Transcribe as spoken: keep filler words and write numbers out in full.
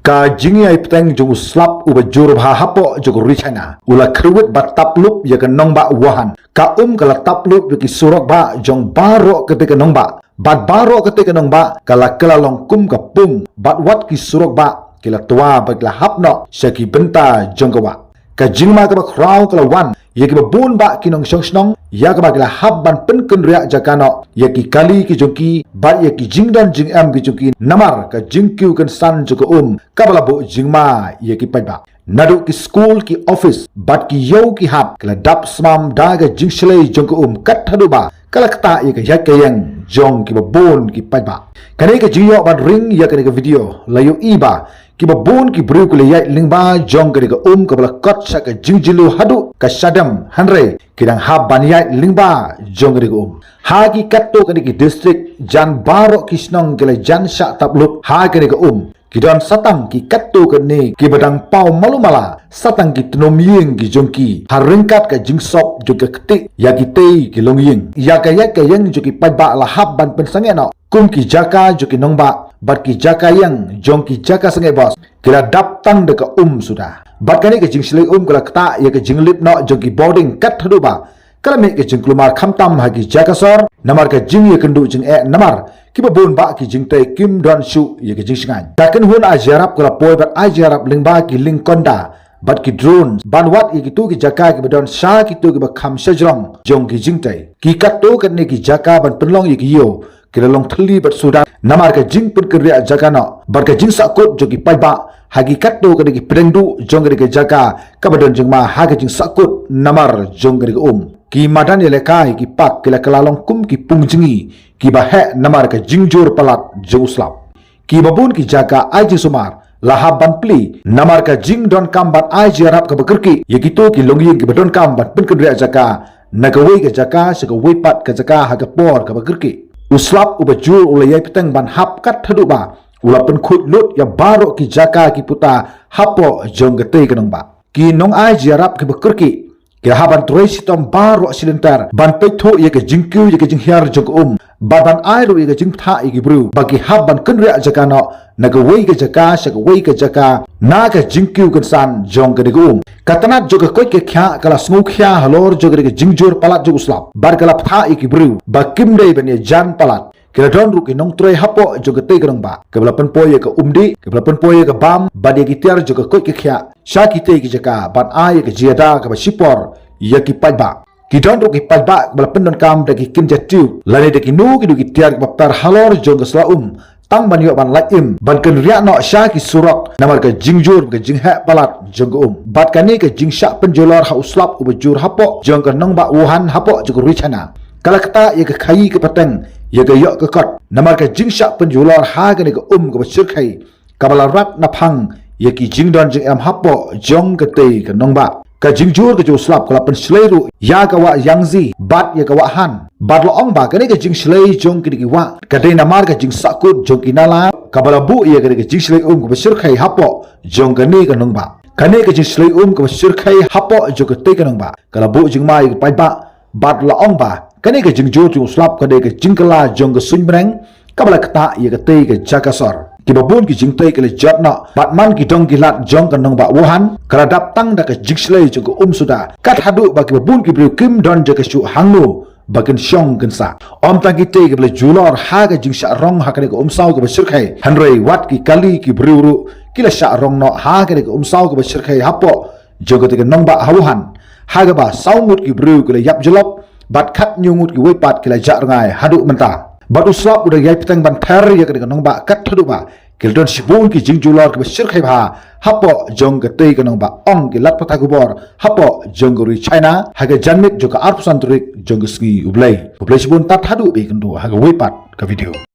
Ka jingïai bteng jong u slap uba jur bha hapoh jong ka ri China u la kyrwit ba tap lup ïa ka nongbah Wuhan. Ka um ka la tap lup ïa ki surok bah jong baroh katei ka nongbah. Bad baroh katei ka nongbah ka la kylla long kum ka pung, bad wat ki surok bah ki la twa bad ki la hap noh sha ki bynta jong ka wah. Ka jingma kaba khraw ka la wan ïa kiba bun bah ki nongshong shnong, ïa kaba ki la hap ban pynkynriah jaka noh ïa ki kali ki jong ki bad ïa ki jingdon jingem ki jong ki namar ka jingkiew kynsan jong ka um kaba la buh jingma ïa ki paidbah. Naduh ki skul, ki ophis bad ki ïew ki hat ki la dap smam da ka jingshlei jong ka um kat haduh ba ka la ktah ïa ka ïaid ka ïeng jong kiba bun ki paidbah. Kane ka jingïoh ban ring ïa kane ka video la ïohi ba kiba bun ki briew ki la ïaid lyngba jong kane ka um kaba la kot sha ka jingjylliew haduh ka shadem, hynrei ki dang hap ban ïaid lyngba jong kane ka um. Ha ki katto katne ki district, jan baroh ki shnong ki la jan shah tap lup ha kane ka um. Ki don satang ki katto katne kiba dang paw malu mala, satang ki tnum ïing ki jong ki ha ryngkat ka jingsop jong ka ktieh ïa kitei ki longïing. Ïa ka ïaid ka ïeng jong ki paidbah la hap ban pynsangeh noh kum ki jaka jong ki nongbah bad ki jaka ïeng jong ki jaka sangeh bos ki la dap tang da ka um suda. Bad kane ka jingshlei um ka la ktah ïa ka jinglip noh jong ki bording kat haduh ba ka la mih ka jingkulmar khamtam ha ki jaka sor namar ka jingïakynduh jingeh namar kiba bun bah ki jingtei kim don shuh ïa ka jingshngaiñ. Ka kynhun ai jingïarap ka la poi bad ai jingïarap lyngba ki liengkonda bad ki drone ban wad ïa kito ki jaka kiba don sha kito kiba kham shajrong jong ki jingtei. Ki katto katne ki jaka ban pynlong ïa ki ïew ki la long thylli bad suda namar ka jingpynkynriah jaka noh bad ka jingsahkut jong ki paidbah ha ki katto katne ki pdeng duh jong kane ka jaka kaba don jingma ha ka jingsahkut namar jong kane ka um. Ki madan ïalehkai, ki park ki la kylla long kum ki pung jngi kiba heh namar ka jingjur palat jong u slap. Kiba bun ki jaka ai jingsumar la hap ban plie namar ka jingdonkam ban ai jingïarap kaba kyrkieh ïa kito ki longïing kiba donkam ban pynkynriah jaka na kawei ka jaka sha kawei pat ka jaka ha ka por kaba kyrkieh. U slap uba jur u la ïai bteng ban hap kat haduh ba u la pynkhuid lut ïa baroh ki jaka ki puta hapoh jong katei ka nongbah. Ki nongai jingïarap kiba kyrkieh ki la hap ban trei shitom baroh shi lynter ban peit thuh ïa ka jingkiew ïa ka jinghiar jong ka um bad ban ai ruh ïa ka jingpynthah ïa ki briew ba ki hap ban kynriah jaka noh na kawei ka jaka sha kawei ka jaka na ka jingkiew kynsan jong kane ka um. Ka tnat jong ka koit ka khiah ka la sngewkhia halor jong kane ka jingjur palat jong u slap bad ka la pynthah ïa ki briew ba kim dei ban ïajan palat. Ki la don ruh ki nongtrei hapoh jong katei ka nongbah kaba la pynpoi ïa ka umdih, kaba la pynpoi ïa ka bam bad ïa ki tiar jong ka koit ka khiah sha kitei ki jaka ban ai ïa ka jingïada kaba shipor ïa ki paidbah. Ki don ruh ki paidbah ba la pyndonkam da ki kynja tube lane da kino kino ki tiar kiba ptar halor jong ka sla um tang ban ïoh ban lait im ban kynriah noh sha ki surok namar ka jingjur ka jingheh palat jong ka um. Bad kane ka jingshah pynjulor ha u slap uba jur hapoh jong ka nongbah Wuhan hapoh jong ka ri China ka la ktah ïa ka khaii ka pateng ïa ka ïoh ka kot namar ka jingshah pynjulor ha kane ka um kaba shyrkhei kaba la rat na phang ïa ki jingdon jingem hapoh jong katei ka nongbah. Ka jingjur ka jong u slap ka la pynshlei ruh ïa ka wah Yangtze bad ïa ka wah Han. Bad la ong ba kane ka jingshlei jong kine ki wah ka dei namar ka jingsahkut jong ki nala kaba la buh ïa kane ka jingshlei um kaba shyrkhei hapoh jong kane ka nongbah. Kane ka jingshlei um kaba shyrkhei hapoh jong katei ka nongbah ka la buh jingma ïa ki paidbah. Bad la ong ba kane ka jingjur jong u slap ka dei ka jingkylla jong ka suiñ bneng kaba la ktah ïa katei ka jaka sor. Kiba bun ki jingtei ki la jot noh bad man ki dong ki lad jong ka nongbah Wuhan ka la dap tang da ka jingshlei jong ka um suda kat haduh ba kiba bun ki briew kim don jaka shuh hangno ba kin shong kin sah. Ym tang kitei kiba la julor ha ka jingshah rong ha kane ka um saw kaba shyrkhei, hynrei wat ki kali ki briew ruh ki la shah rong noh ha kane ka um saw kaba shyrkhei hapoh jong katei ka nongbah ha Wuhan, ha kaba saw ngut ki briew ki la ïap jyllop bad khatñiew ngut kiwei pat ki la jah rngai haduh mynta. Bad u slap u dang ïai bteng ban pher ïa kane ka nongbah kat haduh ba ki la don shibun ki jingjulor kiba shyrkhei bha hapoh jong katei ka nongbah, ong ki lad pathai khubor hapoh jong ka ri China ha ka janmiet jong ka arphew san tarik jong ka sngi U Blei. U Blei shibun tad haduh ba ïakynduh ha kawei pat ka video.